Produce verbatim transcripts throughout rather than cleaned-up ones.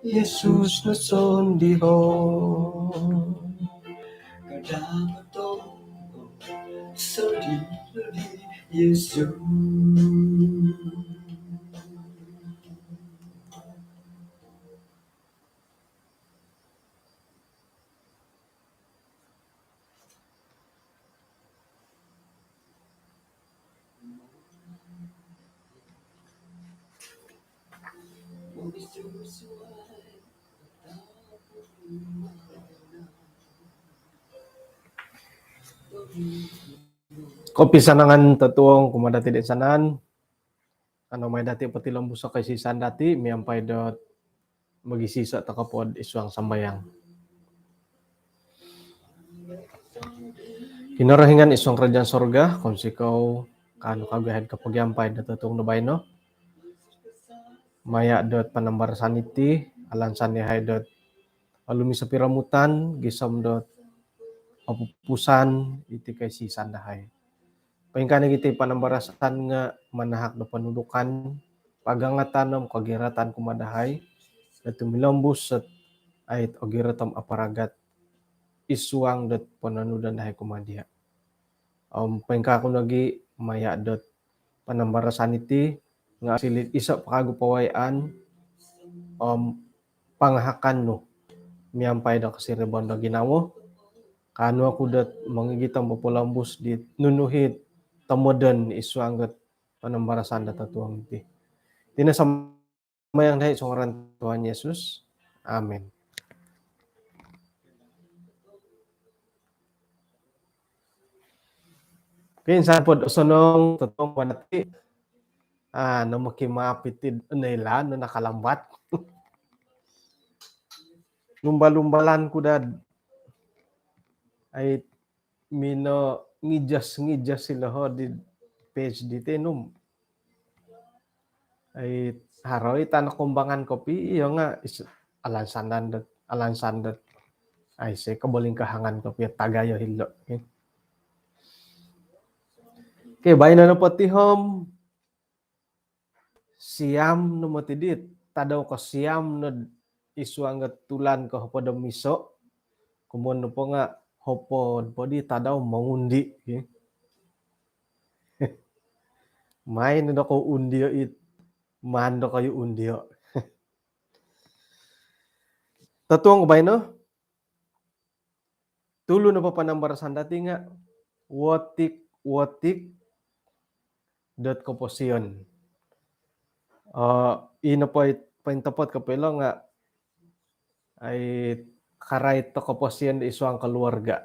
Yesus no sondii' ho. Kada' tong sondii' Yesus. Kopisanangan totuong kumaa dati' di insanan. Kanou mai dati' potilombuso' koisisan dati' miampai dot mogiiso' toko pod isuang sambayang. Kinorohingan isuang karajaan sorga, kounsikou kaanu kagu yahai kopogiampai dot totuong do baino. Maya' dot panambarasan iti, alansan yahai dot olumis o piromutan gisom dot opupusan iti koisisan dahai. Poingkaa nogi' iti panambarasan nga' manahak do ponudukan, pagangatan om kogiratan kumaa dahai do tumilombus dot ait ogirot om aparagat isuang dot pononudan dahai kumaa diya'. Om poingkaa ku nogi' maya' dot panambarasan iti nga' osiliu iso' po kagu pawayaan om pangahakan nu miampai do kosiribaan do ginawo. Kaanu oku dot mongigit om popolombus di nunu it tomodon isuang dot panambarasan dot totuong iti. Iti no sambayang dahai isuang ngaran Tuhan Yesus. Amin. Okey, insan pod osonong totuong kumaa dati'. Ah, nomokimaap iti noilaan no nakalambat. Lumbal-lumbalan ku dot ai minongijos-ngijos ilo ho di page diti num. Ai haro i tana' kumbangan kopio nga' is-, alansan dot, alansan dot. Ai si kobolingkahangan kopio tagayo hilo. Okey, baino nopo ti om Siam no moti dit tadau kosiam no isuang dot tulan kohopod om iso. Komoyon nopo nga' hopod po di tadau mongundi. Mai no dokou undio it, maan dokoyu undio. Totuong ku baino. Tulu nopo panambarasan dati' nga' wotik-wotik dot koposion. Eh, ino po it pointopot kopio ilo nga' ai karait do koposion di isuang keluarga.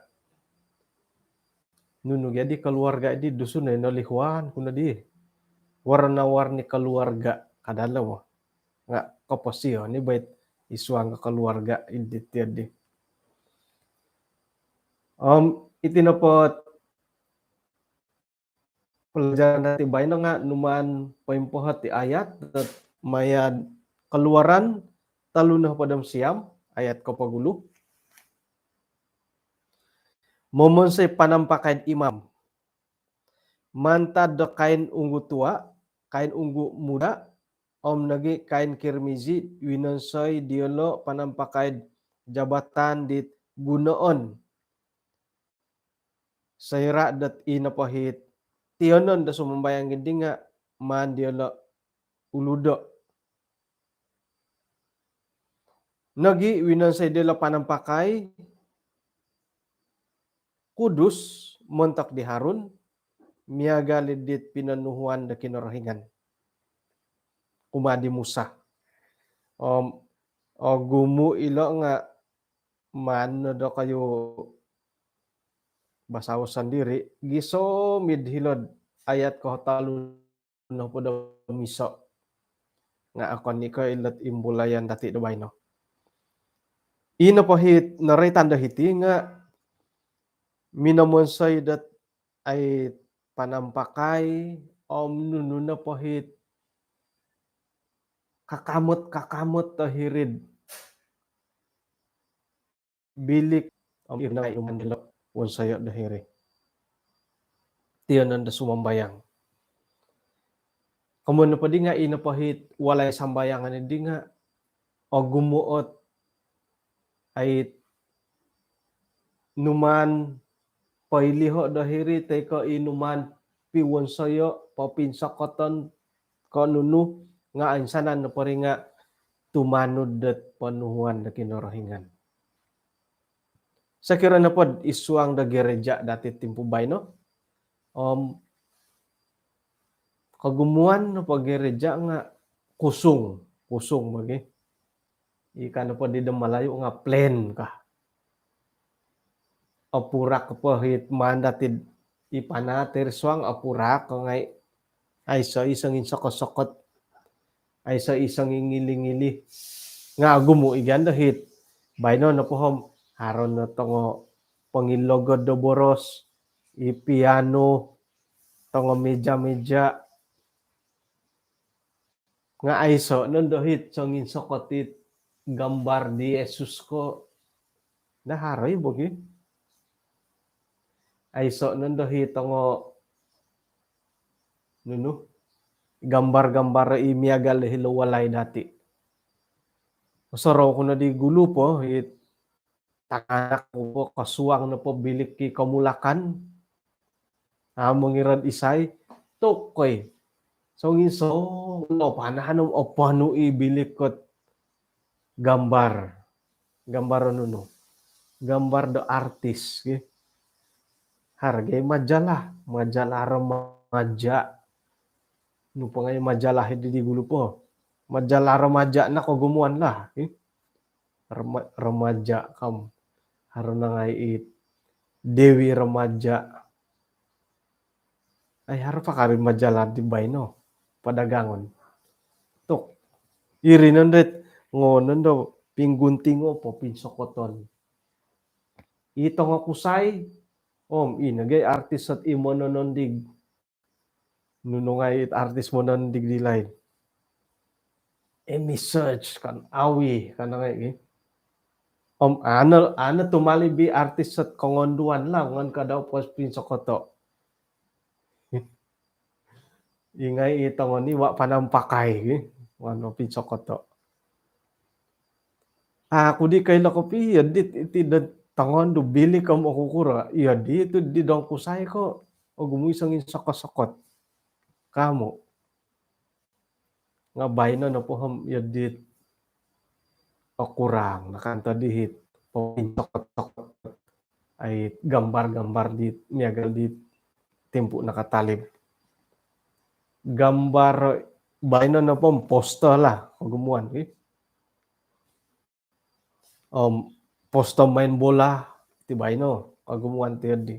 Nunu gia di keluarga di Dusun ai nolihuan ku no di. Warna-warni keluarga kada' lo. Nga' koposion i bo it isuang keluarga id diti di. Om iti nopo pelajaran dati' baino nga' numaan poimpohot i ayat dot maya' Keluaran tolu nohopod om siam ayat kopogulu. Momonsoi panampakai do imam. Mantad do kain unggu tua', kain unggu muda, om nogi' kain kirmizi, winonsoi diyolo' panampakai do jabatan dit gunoon. Soira' dot i nopo it tiyonon do sumambayang dii nga' maan diyolo' uludo'. Nogi' winonsoi diyolo' panampakai kudus montok di Harun, miagal i dit pinonuhuan do Kinorohingan kumaa di Musa. Om ogumu' ilo' nga' maan no dokoyu basao sondiri', gisom id hilo'd ayat kohotolu nohopod om iso'. Nga' okon i' ko' ilo'd imbulayan dati' do baino. I nopo it noroitan do hiti nga' minomonsoi dot ai panampakai om nunu nopo it kakamot-kakamot do hiri'd bilik om iri no nga' inuman dilo' wonsoyo' do hiri. Tiyonon do sumambayang. Komoyon nopo dii nga' i nopo it walai sambayangan dii nga' ogumu' ot ai numaan poiliho' do hiri toi ko' i numaan piwonsoyo', popinsokoton ko' nunu, nga' oinsanan nopo ri nga' tumanud dot ponuhuan do Kinorohingan. Sokiro nopod id suang do gereja' dati' timpu baino, om kogumuan nopo gereja' nga' kusung, kusung bagi. Ikan nopo di do Malayu nga' plain ka. Opurak po hit maan dati' i panat iri suang, opurak ko ngai'. Aiso i songinsokot-sokot. Aiso i songingili-ngili. Nga' ogumu' i gia do hit. Baino nopo om haro no tongo pongilogod do boros, i piano, tongo meja-meja. Nga' aiso' nondo hit songinsokot it gambar di Yesus ko'. Nah, haro i' bo gi. Aiso' nondo hit tongo nunu, gambar-gambar i miagal do hilo walai dati'. Osorou ku no di gulu po hit tangaanak ku po kosuang nopo bilik ki komulakan. Amo ngirad isai, tokoi. Songinsong no panahan om oponu i bilik kot gambar. Gambar nunu. Gambar do artis, ki. Hargai majalah, majalah remaja. Nu po ngai majalah di, di gulu po. Majalah remaja no kogumuan lah, ki. Rema-, remaja kam. Haro no ngai it Dewi Remaja. Ai, haro pakari majalah di baino. Padagangon. Tok. Iri nondo it ngonon do pingguntingo popinsokoton. I tongo kusai. Om, i nogi artis sot i mononondig. Nunu ngai it artis mononondig di laid. Emi Search kan, Awi kan ngai, ki. Om ano, ano tumalib i artis sot kongonduan lah, ngan kada pos pinsokoto. Ingai i tongo ni wa panampakai, ki. Wan pinsokoto. Aku di kailo kopi, iyo di, iti do tongondu bilik om oku kuro. Iyo di, itu di dong kusai ko. Ogumu i songinsokot-sokot. Kamu. Nga baino nopo om iyo di okurang. Nah, kan tadi hit. Popinsokoto. Ai gambar-gambar di miagal di timpu nakatalib. Gambar baino nopo om poster lah, kogumuan, ki. Om, poster main bola, ti baino, kogumuan ti di.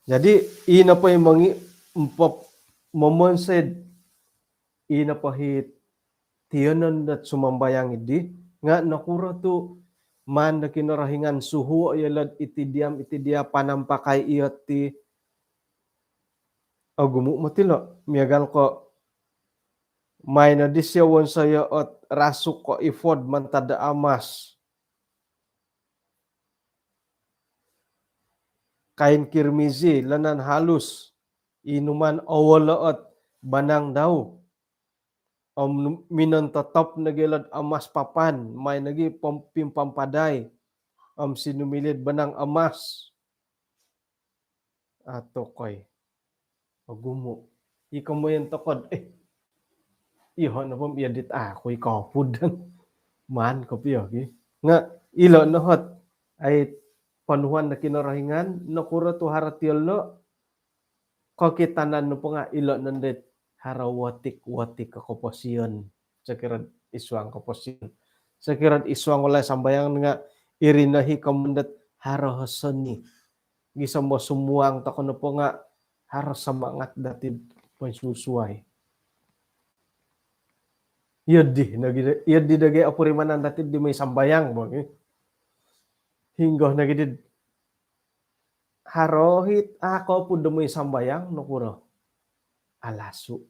Jadi, i nopo i mongi-, mpo-, momonsoi, i nopo hit tiyonon dot sumambayang idi, nga nokuro tu maan do Kinorohingan suhuo' iyolo'd iti diya om iti diya panampakai iyo ti ogumu' moti lo', miagal ko' maan nodi siyo wonsoyo' ot rasuk ko' efod mantad do amas. Kain kirmizi, lanan halus, inuman owolo' ot banang dau. Om minontotop nogi lo'd amas papan, maan nogi pom-, pimpampadai. Om sinumiliu'd banang amas. Atokoi. Ogumu'. I komoyon toko'd, eh, iyoho' nopo om iyo dit aku i kopud. Maan kopio, ki. Nga ilo' no hot, ai ponuhuan do Kinorohingan, nokuro tu haro tiyolo', kokitanan nopo nga ilo' nondo it haro wotik-wotik o koposion. Sokiro'd id suang koposion. Sokiro'd id suang walai sambayang nga iri no hi komoyon dot haro hosoni. Gisom do sumuang toko nopo nga haro semangat dati'd poinsusuai. Iyo di nogi, iyo di nogi opurimanan dati'd di mooi sambayang bo, ki. Hinggo nogi di haro hit, ah, kopud do mooi sambayang, nokuro. Alasu.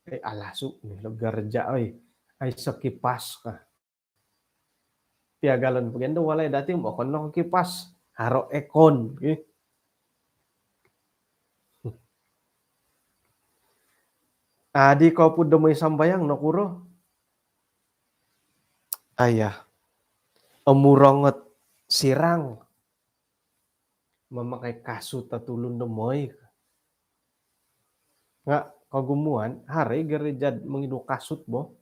Eh, alasu ni lo gereja, oi. Aiso kipas ka. Piagalon pogi ndo walai dati om okon no kipas, haro aircon, ki. Adi kopud do moi sambayang nokuro? Aya, omurong ot sirang. Mamakai kasut o tulun do moi. Nga kogumuan, haro i gereja mongidu kasut bo.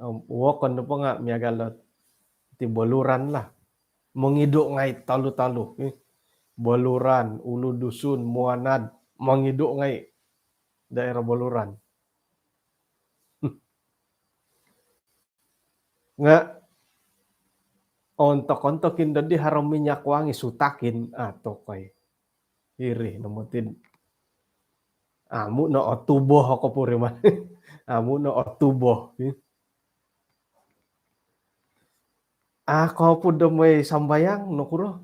Om, wokon nopo nga miagal do ti Beluran lah. Mongidu ngai tolu-tolu, eh. Beluran, Ulu Dusun, Muanad, mongidu ngai daerah Beluran. Nga ontok-ontok indo di haro minyak wangi sutakin, ah, tokoi. Iri no moti. Amu no otuboh, kopuriman. Amu no otuboh. Ah, kopud do moi sambayang nokuro?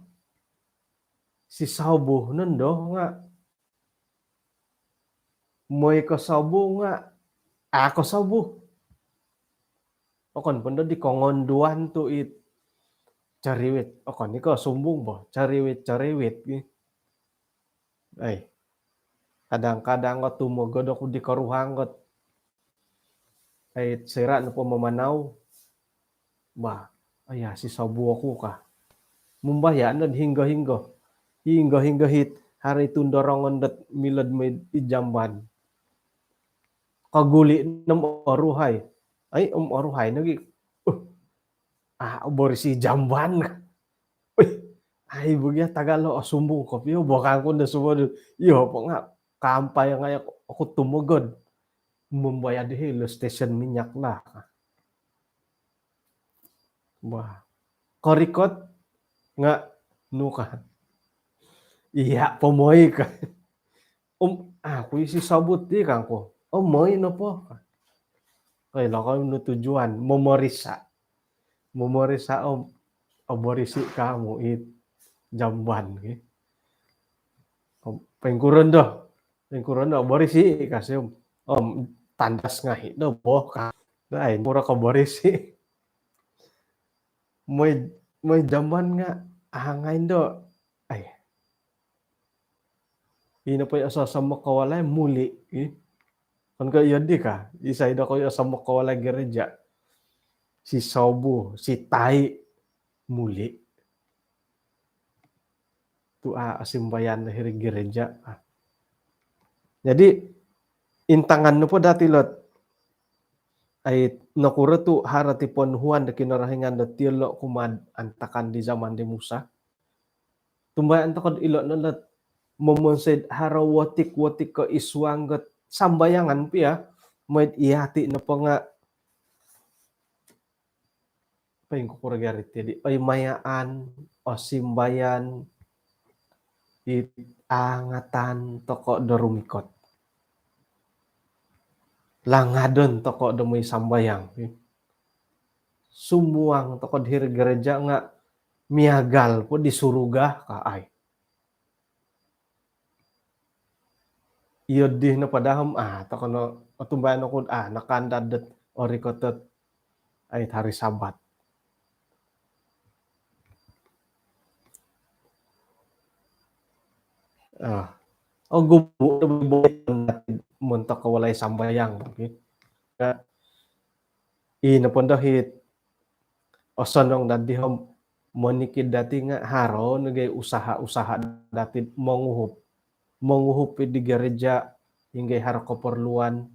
Sisobu nondo nga moi kosobu nga, ah, kosobu. Okon po ndo di kongonduan tu it cariwit. Okon i ko sumbung bo. Cariwit-cariwit. Ai. Kadang-kadang ko tumogod oku di koruhang ko. Ai, soira nopo mamanau. Bah, aya, sisobu oku ka. Mumbaya nod hinggo-hinggo. Hinggo-hinggo hit hari tundorongon dot milod moi id jamban. Kaguli nom oruhai. Ai, om oruhai nogi. Uh, ah, borisi jamban. Wih, ai, bogia tagalo, oh, sumbung kopio, bo kangku ndo sumodu. Iyo po nga, kampai ngai oku tumogod. Mumbaya di hilo stesen minyak lah. Wah, korikot nga nuka. Iya po moi ka. Om, aku isi sabut di kangku. Om, moi nopo. Koilo ko nu tujuan, momorisa. Momorisa, om, oborisi kamu it jamban, ki. Om, pengkuron do. Pengkuron do, oborisi, kasi, om. Om, tandas ngai do, boh, ka. Dai, mura ko borisi. Moi, moi jamban nga, ah, ngai do. Ai. Ino po i osomok ko walai muli, eh. Kan ko iyo di ka, isai do ko i osomok ko walai gereja. Si sobu, si tai, muli. Tu, ah, asimbayan hiri gereja, ah. Jadi, intangan nopo dati lot. Ai, nokuro tu haro ti ponuhuan do Kinorohingan do tiolo kumaa antakan di zaman di Musa. Tumbayaan toko ilo no lot momonsoi haro wotik-wotik ko isuang got sambayangan pia, moid iyati nopo nga pengkukuro gari ti di, oi mayaan, osimbayan, it angatan toko do rumikot. Langadon toko do moi sambayang. Sumuang toko diri gereja nga miagal po di suruga ka ai. Iyo di no padahal, ah, toko no otumbayaan oku, ah, nakandad dot orikot dot ai hari Sabat. Ah, ogumu montok ko walai sambayang, oke. Ino po ndo hit osonong dati om monikid dati nga haro nogi usaha-usaha dati monguhup. Monguhup di gereja hinggo haro keperluan.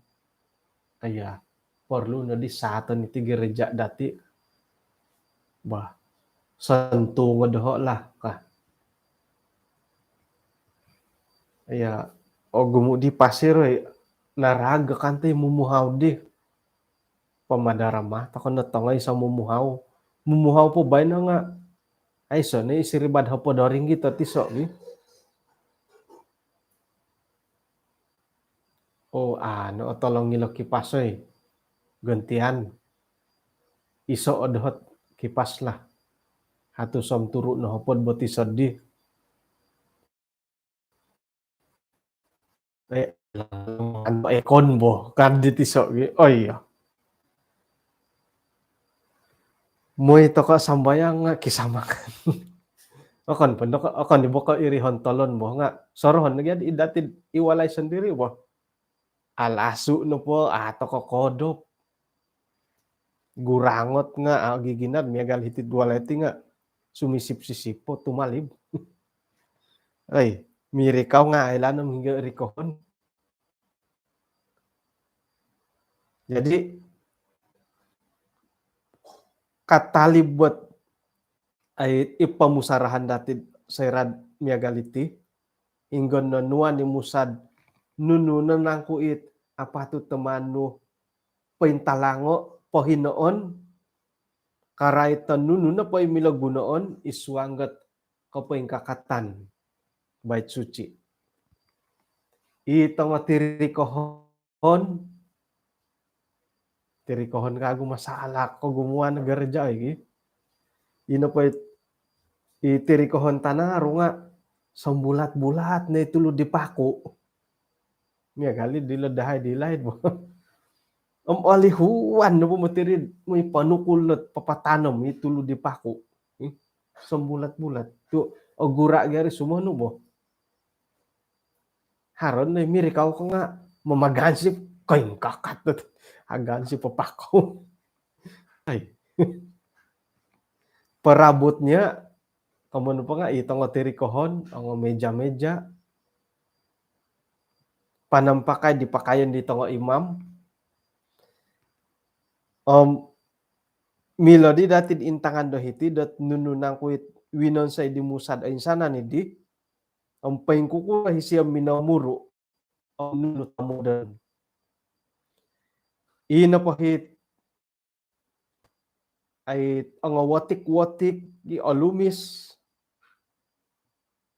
Iya, perlu no di saaton iti gereja dati. Bah, sentung doho lah, ka. Iya, ogumu di pasir, oi, naraga kanti mumuhau di. Pamadarama, toko no tongo iso mumuhau. Mumuhau po baino nga, aiso ni siribad hopod do ringgit o tiso, gi. Oh, ano, otolong ilo kipas, oi. Gantian. Iso o dohot kipas lah. Hatus om turu no hopod bo tiso di. Eh, ano, ekon bo, kan di tiso gi. Oh, iya. Moi toko sambayang nga kisamakan. Okon po, okon di bo ko iri hontolon bo nga sorohon lagi ada i dati i walai sendiri bo. Alasu nopo, ato kokodop. Gurangot nga, ah, giginad miagal hiti duo leti nga sumisip-sisip po tumalib. Ai, mirikau nga ailanom hingga rikohon. Jadi, katalib buat ai, i pomusarahan dati soira'd miagal iti, inggon nonuan i Musa'd nunu no nangku it apatut tomanu pointalango, pohinoon, karait do nunu nopo i milo gunoon, i suang dot kopoingkakatan Bait Suci. I tongo tirikohon, tirikohon kagu masalah, kogumuan gereja iki. Ino po i, i tirikohon tanaru nga sombulat-bulat no i tulud di paku. Miagal i dilo dahai di laid bo. Om olihuan nopo motiri, moi ponukul dot papatanom i tulud di paku. Ih, sombulat-bulat. Tu ogura gari sumonu bo. Haro no i mirikau ko nga mamagansip, koingkakat dot agansip papakau. Ai. Perabotnya, komoyon nopo nga i tongo tirikohon, tongo meja-meja, panampakai di pakaian di tongo imam. Om milo di dati'd intangan do hiti dot nunu nangku it winonsoi di Musa'd oinsanan idi, om poingkukuo isio minomuru, om nunu tomodon. I nopo it ai, ongo wotik-wotik i olumis,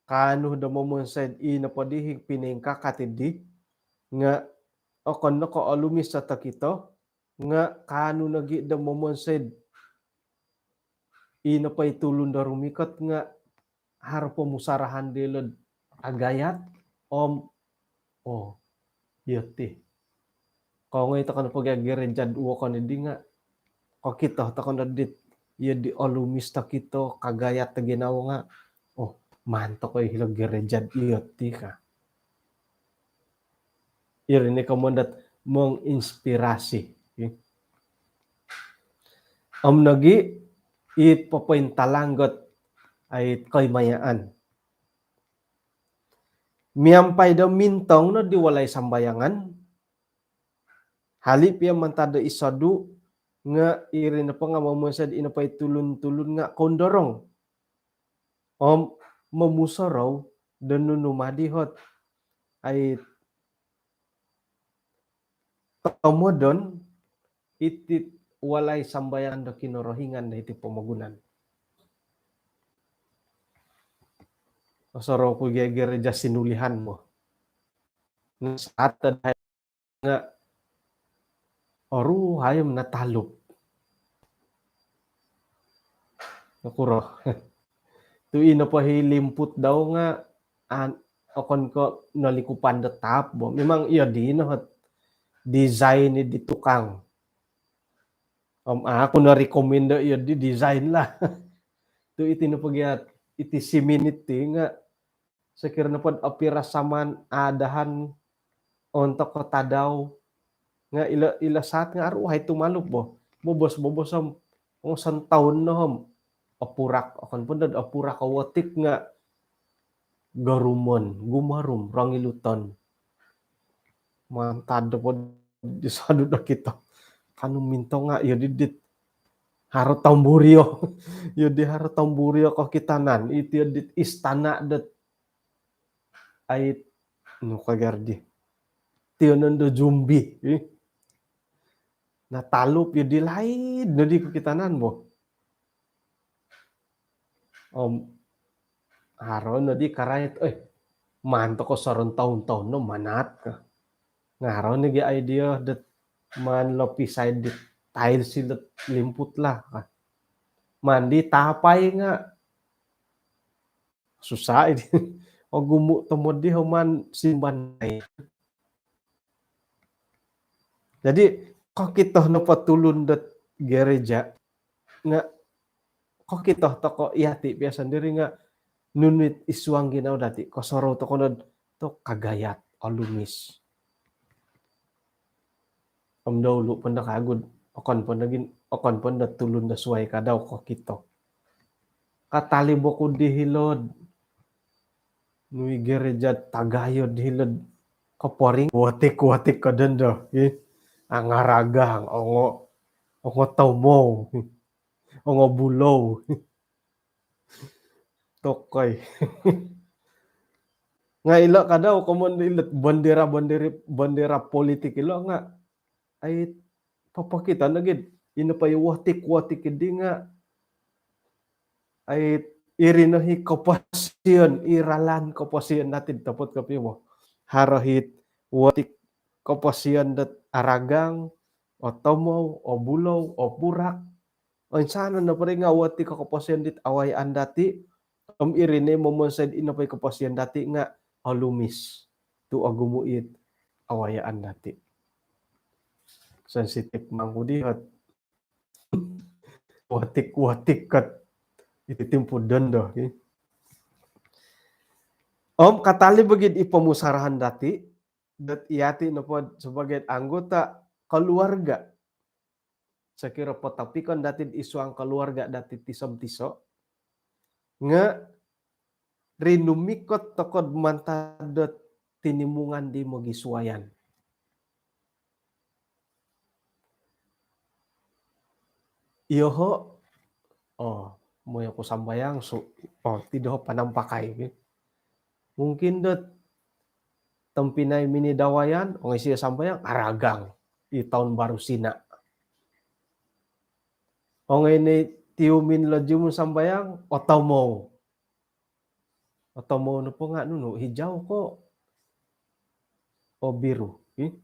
kaanu do momonsoi i nopo di i pinoingkakat idi, nga okon no ko olumis do tokito, nga kaanu nogi do momonsoi i nopo i tulun do rumikot nga haro pomusarahan dilo'd agayat, om, oh, iyo ti. Kongoi tokou nopo gia gereja duo kon idi nga, kokito tokou no dit, iyo di olumis tokito, kagayat do ginawo nga, oh, maan tokou hilo gereja iyo ti ka. Iri ni komoyon dot menginspirasi. Om nogi it popointalang dot ai koimayaan. Miampai do mintong no di walai sambayangan, hali pia mantad do isodu, nga iri nopo nga momonsoi ino po i tulun-tulun nga koundorong. Om momusorou do nunu ma di ot ai tomodon iti walai sambayangan do Kinorohingan do iti pomogunan. Osorou ku gia gereja Sinulihan bo. Nga saat tadai nga oruhai om natalup. Nokuro. Tu ino po i limput dau nga an, okon ko nolikupan do taap bo. Memang iyo di no ot design di tukang. Om aku no rekomen do iyo di design lah. Tu iti nopo gia iti siminit ti nga sokiro nopo do opira saman adahan ontok ko tadau nga ilo, ilo saat nga aruhai tumalup bo. Bobos-bobos om, oh, santaun no om opurak, okon po do opurak o wotik nga gorumon, gumarum, rongiluton. Mantad po di sodu do kito. Kaanu mintong nga iyo di dit haro tomburio. Iyo di haro tomburio kokitanan. Iti iyo dit istana dot ai, nu kagar di. Tionon do zombi. Ih. Natalup iyo di laid no di kokitanan bo. Om haro no di karait, eh, maan tokou sorontoun-toun no manat ka. Nga haro nogi idea dot maan lopisai di tiles ilo limput lah ka. Maan di tapai nga susah idi. Ogumu tomod di om maan simban nai. Jadi kokito nopo tulun dot gereja nga kokito tokou yati pia sondiri nga nunu it id suang ginawo dati, kosorou tokou no tu kagayat, olumis. Om dahulu po ndo kagu, okon po ndo gin, okon po ndo tulun do suai kadau kokito. Katalib oku di hilo'd nui gereja tagayo di hilo'd Koporing, watik-watik ka dondo, ih. Angaragang, ongo, ongo tomou, ongo bulou. Tokoi. Nga ilo kadau komoyon ilo bandera-bandera, bandera politik ilo nga ai papakita nogi ino po i watik-watik di nga ai iri no i koposion, i ralan koposion dati topot kopio. Haro it watik koposion dot aragang, o tomou, o bulou, o purak. Oinsanan no po ri nga watik koposion dit awayaan dati, om iri no momonsoi ino po i koposion dati nga olumis tu ogumu it awayaan dati. Sensitif mangku di ot watik-watik kat iti timpu dondo, ki. Om katalib ogi i pomusarahan dati, dot yati nopo sebagai anggota keluarga. Sokiro potopikon dati id suang keluarga dati tiso om tiso. Nga rinumikot toko mantad dot tinimungan di mogisuayan. Iyoho, oh, mooi oku sambayang, su-, oh, tidak panampakai, gitu. Mungkin dot tompinai minidawayan, ongoi sio sambayang, aragang, i tahun baru Sina. Ongoi ni tiumin lo jumun sambayang, otomou. Otomou nopo nga nunu, hijau ko o biru, ih.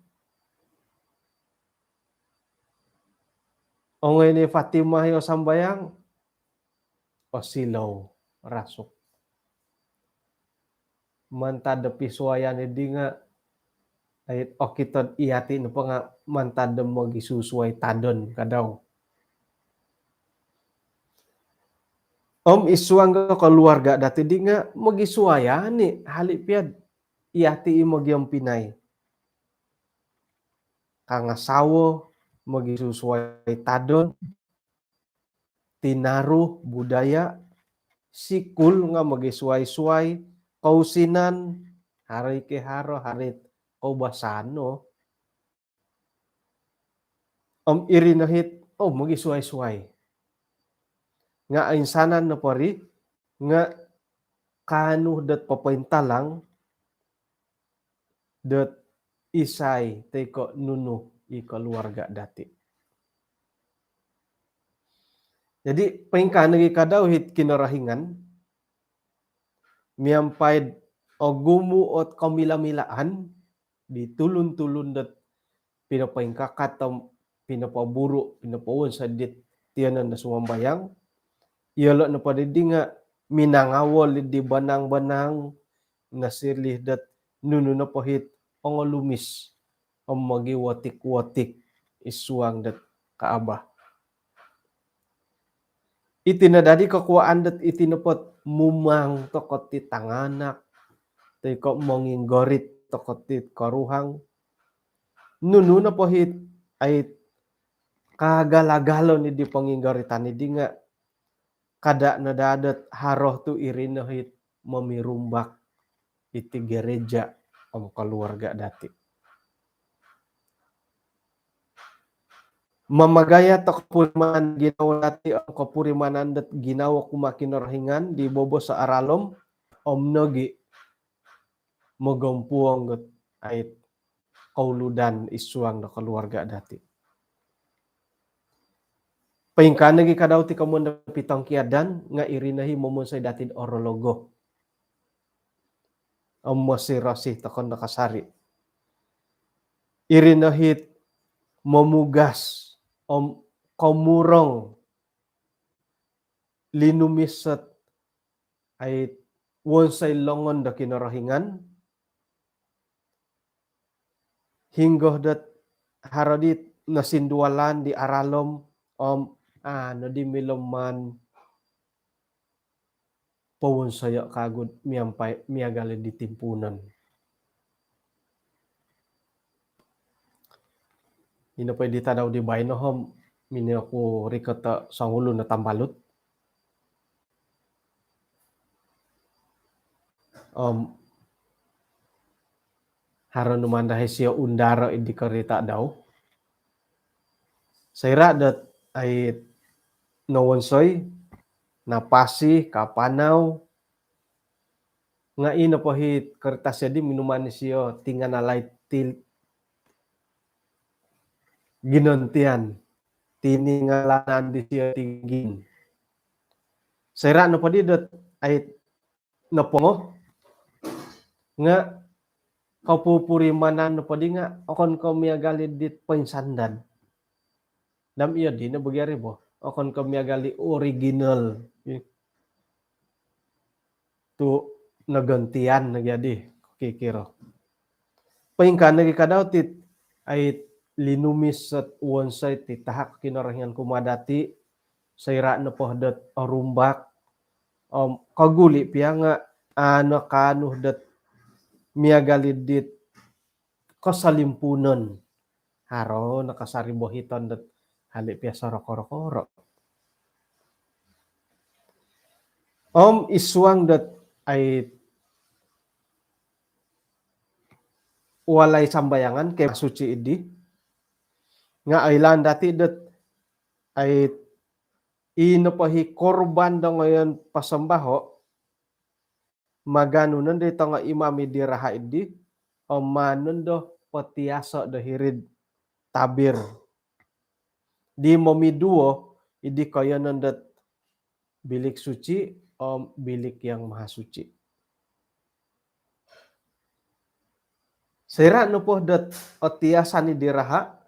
Ongoi ni Fatimah yo sambayang, o silou, rasuk. Mantad do pisuayan di nga, ai, okito yati nopo nga mantad do mogisusuai tadon kadau. Om id suang keluarga dati di nga mogisuayan i hali pia yati i mogiompinai. Kangasawo mogisusuai tadon, tinaru, budaya, sikul nga mogisuai-suai, kousinan, haro i kiharo, haro i koubasanan. Om iri no it, oh, mogisuai-suai. Nga oinsanan nopo ri, nga kaanu dot popointalang, dot isai toi ko nunu i keluarga dati. Jadi, poingkaa nogi kadau it Kinorohingan, miampai ogumu ot komila-milaan, di tulun-tulun dot pinopoingkakat om pinopoburu, pinopowonsoi dit tiyonon do sumambayang. Iyolo nopo di nga minangawol di banang-banang nosiliu dot nunu nopo it ongolumis om mogiwotik-wotik id suang dot Kaabah. Iti no dadi kokuaan dot iti nopo ot mumang toko ti tanganak, toi ko monginggorit toko ti koruhang. Nunu nopo it, ai, kagala-galon di ponginggoritan di nga kada no daa dot haro tu iri no it momirumbak iti gereja om keluarga dati. Mamagayat o kopurimanan ginawo dati om kopurimanan dot ginawo kumaa Kinorohingan di bobos o aralom om nogi mogompuong dot, ai, kouludan id suang do keluarga dati. Poingkaa nogi kadau ti komoyon do pitongkiadan nga iri no it momonsoi dati do orologo om mosirosi toko no kasari. Iri no it momugas om komurong linumis ot, ai, wonsoi longon do Kinorohingan, hinggo dot haro di nosindualan di aralom om, ah, nodi milo maan powonsoyo kagu miampai miagal di timpuunon. Ino po di tadau di baino om, minio ku rikot songulun o tambalut. Om haro no mandahai sio undaro di korita dau. Soira dot ai nowonsoi, napasi, kapanau, nga ino po hi korita sio di minuman sio tinganalai til ginontian, tiningalanan di sio tinggin. Soira nopo di dot ai nopongo nga kopupurimanan nopo di nga okon ko miagal i dit poinsandan. Dam iyo di no bogiari bo. Okon ko miagal i original. Tu nogontian nogi adi kikiro. Poingkaa nogi kadau tit ai linumis sot wonsoi ti tahak Kinorohingan kumaa dati, soira nopo dot orumbak om koguli pia nga ano kaanu dot miagal i dit kosolimpunon. Haro nakasari bohiton dot hali pia sorokoro-koro. Om isuang dot ai walai sambayangan kemah suci idi nga oilaan dati dot ai ino po hi korban do ngoyon pasombaho, maganu nondo i tongo imam idi raha idi om maan nondo potiaso do hirid tabir di momiduo idi koyonon dot bilik suci om bilik yang maha suci. Soira nopo dot otiasan idi raha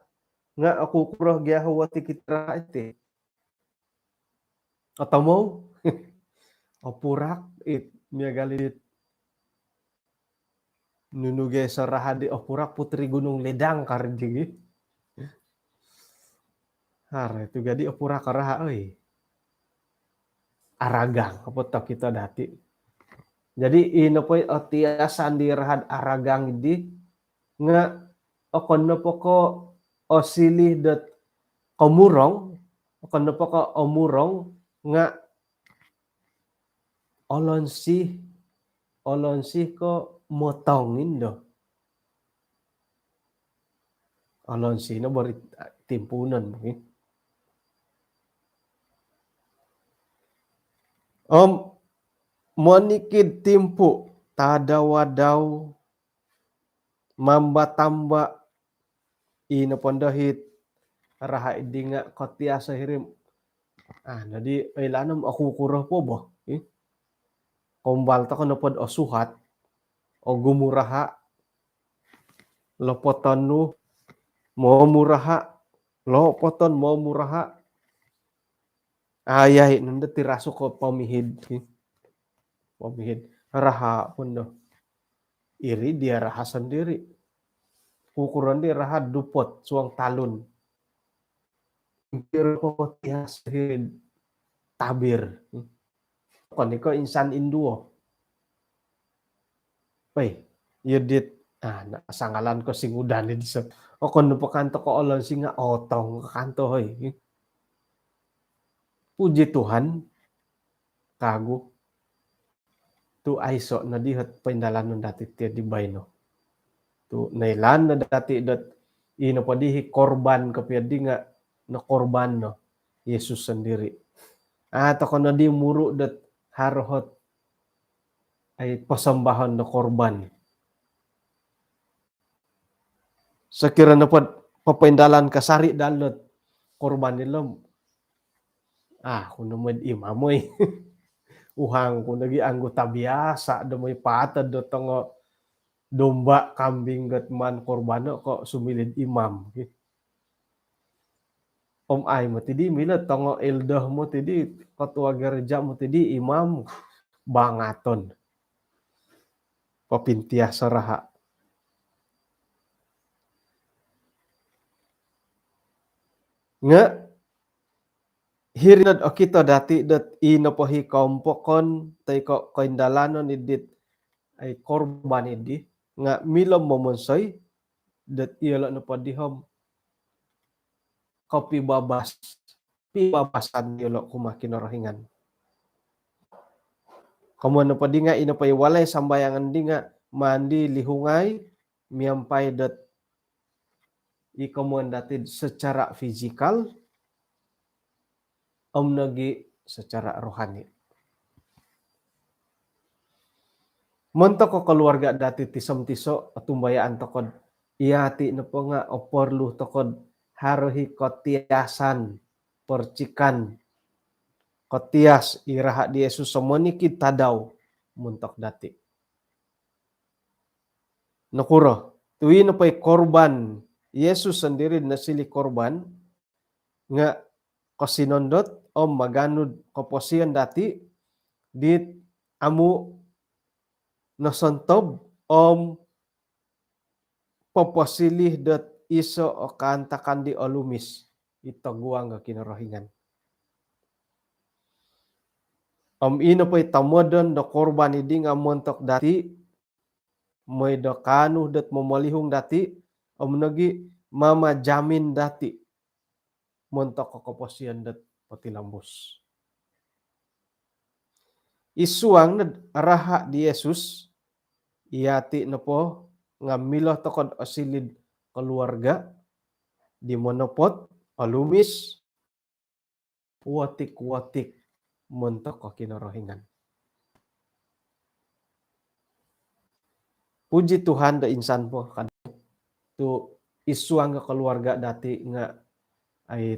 nga okukuro gia ho woti kiti raha iti. Otomou. Opurak it miagal i dit nunu gia so raha di opurak Putri Gunung Ledang kari di gi. Haro itu gadi opurak raha oi. Aragang apa tau kita dati. Jadi ino po otiasan di raha aragang di nga okon nopo ko osiliu dot komurong, okon nopo ko omurong nga olonsih, olonsih ko motongin do. Olonsih no bori timpuunon mungkin. Om monikid timpu tadau-adau mamba-tamba ino pondo hit raha idi nga kotiaso hiri. Ah, jadi oilaan om okukuro po bo. Kombal toko nopo do osuhat, ogumu raha, lopoton nu, moomu raha, lopoton, moomu raha. Ayai nondo tirasu ko pomihid. Pomihid. Raha pondo. Iri dia raha sendiri. Ukuran dia raha dupot suang talun. Piro po tias hid tabir. Okon i ko insan induo. Wei, iyo dit, ah, na, sanggalan ko singudan di diso. Okon nopo kanto ko olonsih nga otong kanto hoi. Puji Tuhan, kagu. Tu aiso no di hot poindalanon dati ti di baino. Tu noilaan no dati dot ino po di hi korban kopio di nga nokorban no Yesus sendiri. Ah, toko no di muru dot haro hot ai posombahon do korban. Sokiro nopo popoindalan kasari dalot korban ilo. Ah, aku no moid imam oi. Uhang ku nogi anggota biasa do moi patod do tongo domba, kambing got maan korban ko sumiliu id imam. Om ai moti di milo tongo elder moti di, ketua gereja moti di, imam, bangaton. Popintias o raha. Nga hiri nod okito dati dot ino po hi koompokon toi ko koindalanon idit ai korban idi nga milo momonsoi dot iyolo nopo di om kopibabas, pibabasan diolo kumaa Kinorohingan. Komoyon nopo di nga ino po i walai sambayangan di nga mandi lihungai miampai dot i komoyon dati secara fizikal om nogi secara rohani. Montok ko keluarga dati tiso-tiso, otumbayaan tokod iyati nopo nga oporlu tokod haro i kotiasan, percikan, kotias i raha di Yesus somonikid tadau montok dati. Nokuro? Tu i nopo i korban, Yesus sondiri nosiliu korban nga kosinondot om maganu do koposion dati dit amu nosontob om poposiliu dot iso o kaantakan di olumis i toguang do Kinorohingan. Om ino po i tomodon do korban di nga montok dati, mooi do kaanu dot momolihung dati om nogi mamajamin dati montok ko koposion dot potilombus. I suang nod raha di Yesus, iyati nopo nga milo tokod osiliu do keluarga di monopot, olumis, wotik-wotik montok ko Kinorohingan. Puji Tuhan do insan po kad tu i suang do keluarga dati nga ai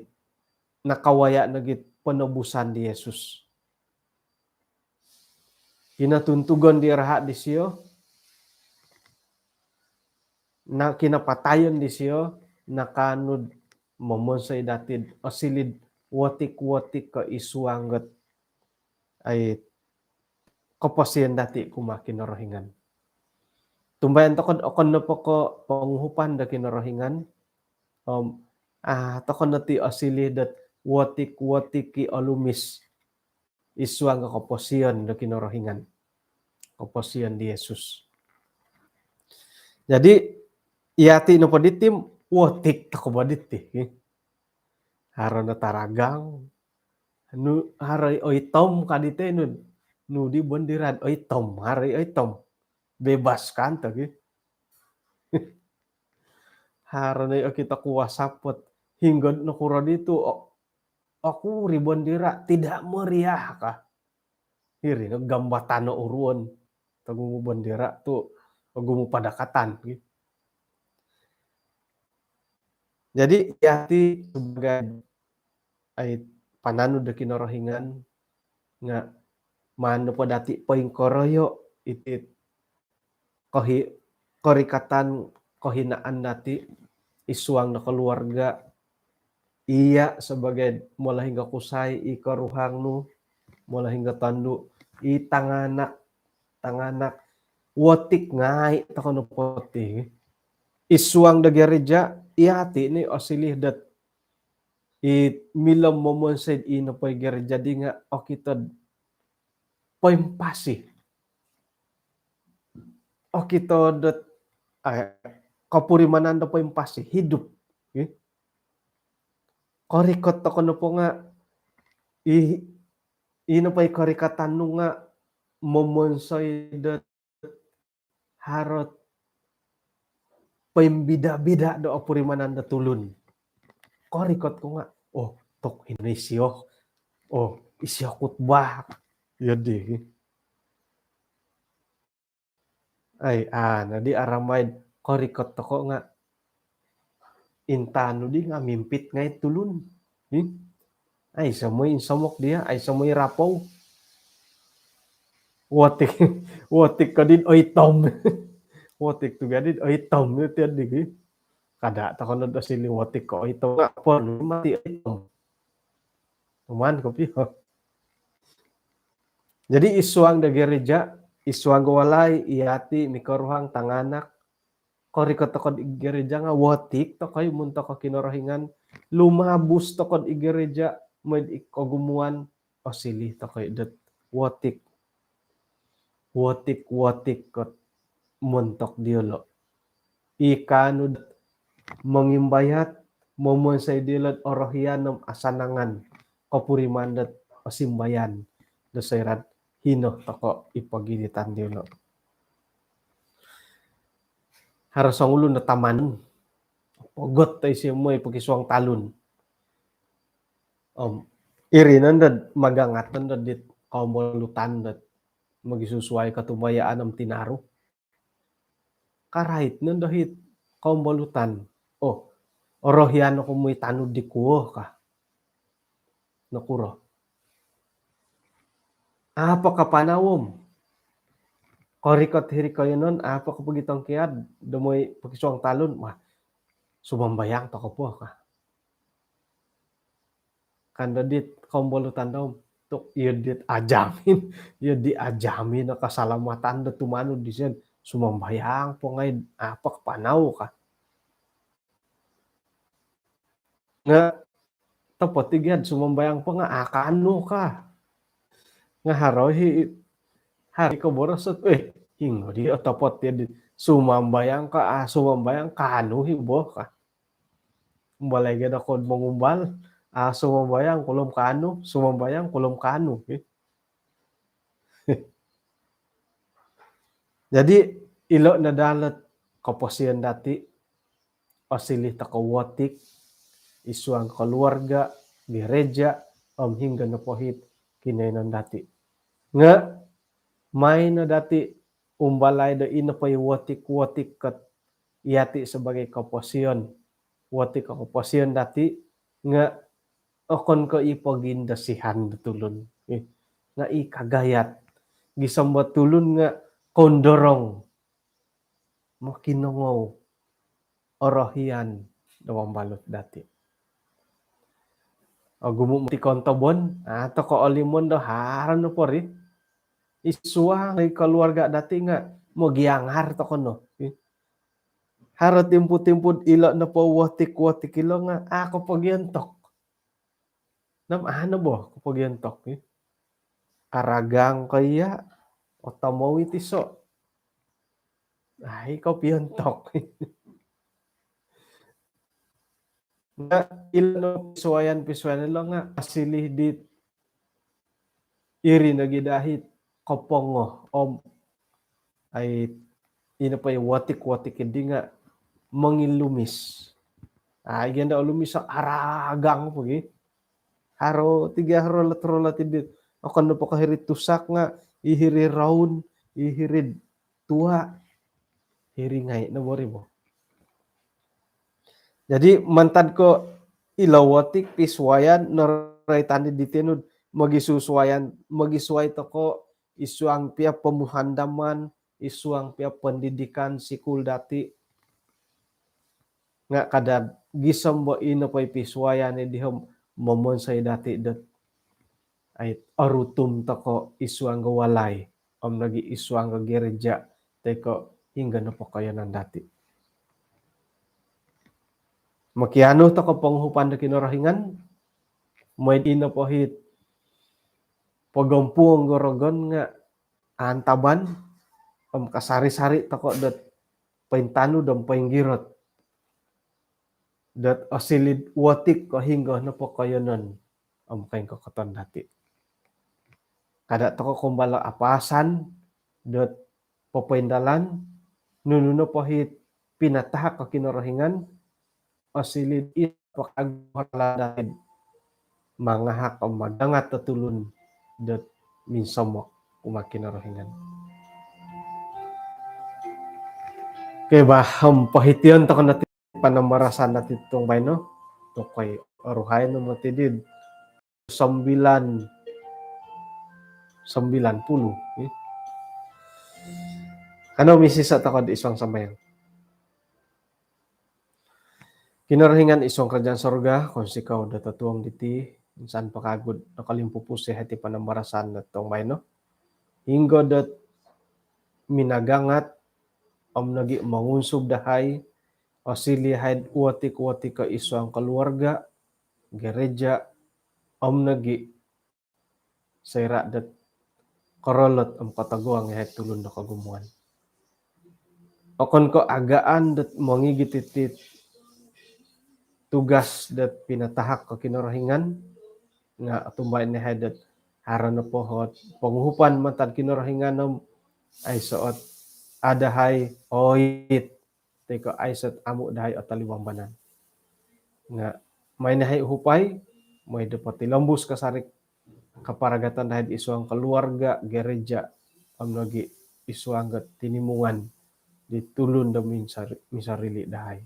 nakawaya nogi penebusan di Yesus. Kinotuntugon di raha disio, na kinapatayon disio, nakaanu do momonsoi dati do osiliu do wotik-wotik ko i suang dot ai koposion dati kumaa Kinorohingan. Tumbayaan tokod okon nopo ko ponguhupan do Kinorohingan om ah tokon dati osiliu dot wotik-wotik i olumis i suang do koposion do Kinorohingan, koposion di Yesus. Jadi iyati nopo diti om wotik toko bo diti. Haro no taragang, nu haro i oitom ka diti, nu nu di bendera oitom, haro i oitom. Bebas kan to gi. Haro no i okito ku WhatsApp ot hinggo nokuro di tu o- okuri bendera tidak meriah ka. Hiri no gambatan no uruon. Togumu bendera tu ogumu padakatan. Jadi iyati sebagai ai pananud do Kinorohingan nga maan nopo dati poingkoroyo iti kohi- korikatan kohinaan dati i suang do keluarga. Iya sebagai molohing do kusai i koruhang nu, molohing do tondu, i tanganak, tanganak, wotik ngai toko nopo ti. I suang do gereja, iyati ni osiliu dot i milo momonsoi i nopo i gereja di nga okito do poimpasi. Okito dot eh, kopurimanan do poimpasi hidup. Korikot toko nopo nga i i nopo i korikatan nu nga momonsoi dot haro poimbida-bida do opurimanan do tulun. Korikot ko nga, oh, tok hino isio. Oh, isio khutbah. Iyo di. Ai, ah, nadi aramai korikot toko nga intangan nu di nga mimpit ngai tulun. Hi? Ai, aiso moi insomok dia, ai, aiso moi rapou. Wotik, wotik ko di oitom. Wotik tu ga di oitom ni tiad di. Kada toko no do sili wotik ko oitom. Nga porlu mati oitom. Tuman kopio. Jadi i suang do gereja, i suang do walai, iyati mikoruhang tanganak, korikot toko di gereja nga wotik toko i montok Kinorohingan, lumabus toko di gereja, mooi di kogumuan, osiliu toko i dot wotik. Wotik-wotik ko montok diolo. I kaanu dot mongimbayat, momonsoi dilo'd orohian om asanangan kopuriman dot osimbayan do soira'd hino toko' i pogiditan dilo'. Haro songulun do taman, pogot toi sio moi pokisuang talun. Om iri nondo magangat nondo dit kombolutan dot mogisusuai kotumbayaan om tinaru. Karait nondo hit kombolutan. Oh, orohian oku moi tanud di kuo ka. Nokuro? Apo kapanau om korikot hiri koiyonon, apo kapagitongkiad do moi pokisuang talun. Wah, sumambayang toko' po ka. Kan do dit kombolutan dau, tu' iyo dit ajamin, iyo di ajamin o kasalamatan do tumanud disio, sumambayang po ngai', apo kapanau ka. Nga' otopot i gia'd sumambayang po nga' a' kaanu ka. Nga' haro i, haro i koboros dot, eh, hinonggo di otopot iyo di sumambayang ka, a' sumambayang kaanu i bo ka. Umbal lagi do kod mongumbal, a' sumambayang kulom kaanu, sumambayang kulom kaanu, eh. Jadi, ilo' no daa lot koposion dati', osiliu toko' wotik id suang koluarga, gereja, om hinonggo nopo hit kinoiyonon dati'. Nga' maan no dati' umbalai do ino po i wotik-wotik kot yati' sabaagi koposion, wotik o koposion dati', nga' okon ko' i pogindosihan do tulun. Eh, nga' i kagayat. Gisom bo tulun nga' kondorong mokinongou orohian do mambalut dati'. Ogumu' moti kontobon, a' toko' olimon do haro nopo ri. Id suang i koluarga dati' nga' mogiangar toko' no. Eh, haro timpu-timpu'd ilo' nopo wotik-wotik ilo' nga' a' kopogiontok. Nam a' no bo kopogiontok, eh. Karagang ko iya', otomou i tiso'. Ai, kopiontok. Nga' ilo' no pisuayan-pisuayan ilo' nga' osiliu dit iri nogi daa hit kopongo om ai, ino po i wotik-wotik iddi nga' mongilumis. Ai, gia daa olumis o aragang pogi. Haro tiga rolot-rolot iddi. Okon nopo ko' hiri'd tusak nga' i hiri'd roun, i hiri'd tua', hiri ngai' no bo ri bo. Jadi, mantad ko' ilo wotik pisuayan, noroitan di diti nu'd mogisusuayan, mogisuai toko' id suang pia pomuhandaman, id suang pia pondidikan sikul dati'. Nga' kada' gisom bo ino po i pisuayan iddi om momonsoi dati' dot ai, orutum toko' id suang do walai om nogi id suang do gereja toi ko' hinonggo nopo koiyonon dati'. Mokianu toko' ponguhupan do Kinorohingan, mooi di nopo hit pogompuong do rogon nga' antaban om kasari-sari toko' dot pointanud om poinggirot dot osiliu'd wotik ko' hinonggo nopo koiyonon om koingkokoton dati'. Kada' toko' kumbal o apaasan dot popoindalan nunu nopo hit pinatahak o Kinorohingan, osiliu'd i' po kagu o ralan dati'd mangahak om magangat o tulun dot minsomok kumaa Kinorohingan. Okey, bah, om pohition toko' no ti panambarasan dati' totuong baino. Tokoi, oruhai no moti di sembilan, sembilan puluh, eh. Kanou misiso' toko' id suang sambayang. Kinorohingan id suang karajaan sorga, kounsikou do totuong diti, insan po kagu'd nokolimpupus iyahai ti panambarasan do totuong baino. Hinonggo dot minagangat om nogi' mongunsub dahai, osiliu iyahai'd wotik-wotik ko' id suang koluarga, gereja, om nogi' soira' dot korolot om kotoguang iyahai tulun do kogumuan. Okon ko' agaan dot mongigit iti'd tugas dot pinatahak ko Kinorohingan, nga otumbayaan yahai dot haro nopo ot ponguhupan mantad Kinorohingan om aiso ot adahai oit toi ko aiso ot amu dahai ot oliwambanan. Nga maai no yahai uhupai, mooi do potilombus kasari kaparagatan dahai id suang keluarga, gereja, om nogi id suang ot tinimungan di tulun do minsar-, minsorili dahai.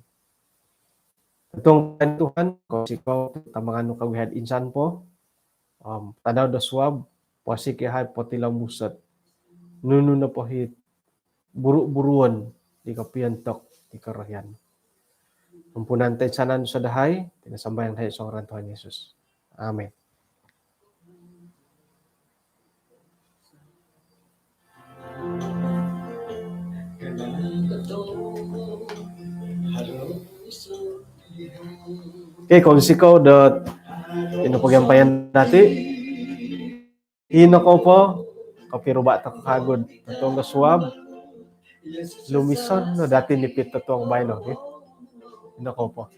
Totuong Tuhan, kounsikou tu tambangan nu kagu yahai insan po, om tadau do suab, posik yahai potilombus ot nunu nopo it buru-buruon di kopiontok di korohian. Ampunan toinsanan dosa dahai, iti no sambayang dahai id suang ngaran Tuhan Yesus. Amin. Okey, kounsikou dot ino pogiampayan dati. Ino kou po, kopiruba tokou kagu totuong do suab, lumison no dati nipit totuong baino, okey. Ino kou po.